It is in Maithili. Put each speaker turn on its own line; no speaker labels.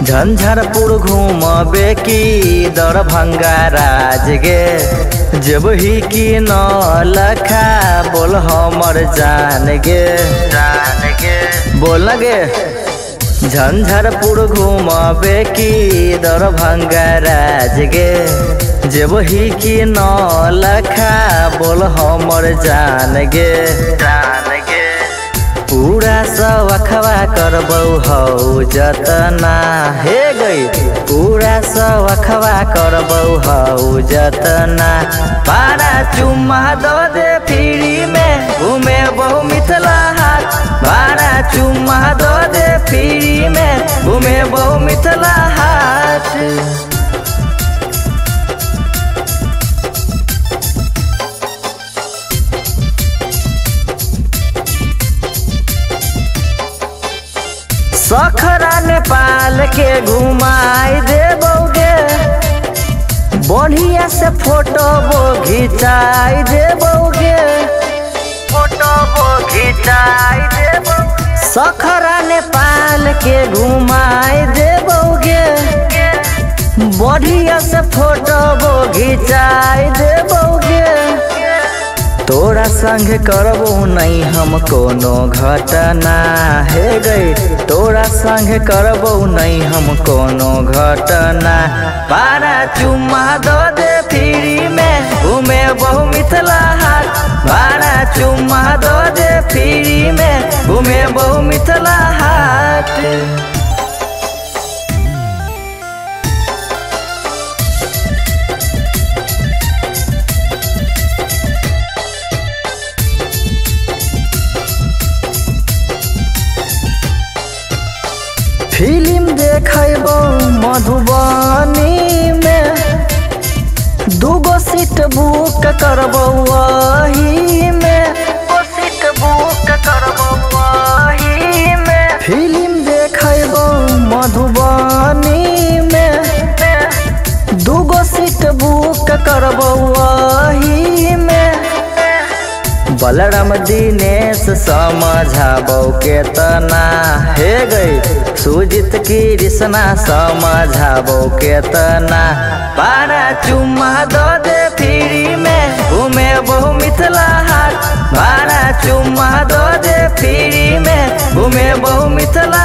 झंझारपुर घूमबे की दरभंगा राज गे, जेबही की नौलखा बोल हमर जान गे, जान गे बोल गे। झंझारपुर घूमबे की दरभंगा राज गे, जेबही की नौलखा बोल हमर जान गे, जान गे। पूरा सवखवा करबौ हौ जतना हे गई, पूरा सवखवा करबौ हौ जतना। पारा चुम्मा दो दे फ्री में घूमे बहु मिथिला हाट, पारा चुम्मा दो दे फ्री में घूमे बहु मिथिला हाट। सखरा नेपाल के घुमाई देबौगे, बढ़िया से फोटो वो घिंचाई देबौगे, फोटो वो घिंचाई देबौ। सखरा नेपाल के घुमाई देबौगे, बढ़िया से फोटो वो घिंचाई देबौगे। तोरा संग करबो नहीं हम कोनो घटना हे गई, तोरा संग करबो नहीं हम कोनो घटना। पारा चुम्मा दो दे फ्री में घूमे बहु मिथिला हाट, पारा चुम्मा दो दे फ्री में घूमे बहु मिथिला हाट। फिल्म देखबौ मधुबनी में, दूगो सीट बुक करबौ वही में, सीट बुक करबौ वही में। फिल्म देखबौ मधुबनी में, दूगो सीट बुक करबौ वही में। बलराम दिनेश समझाबौ केतना हे गई, सुजीत कृष्णा समझाबौ केतना। पारा चुम्मा दो दे फ्री में घूमे बहु मिथिला हाट, पारा चुम्मा दो दे फ्री में घूमे बहु मिथिला।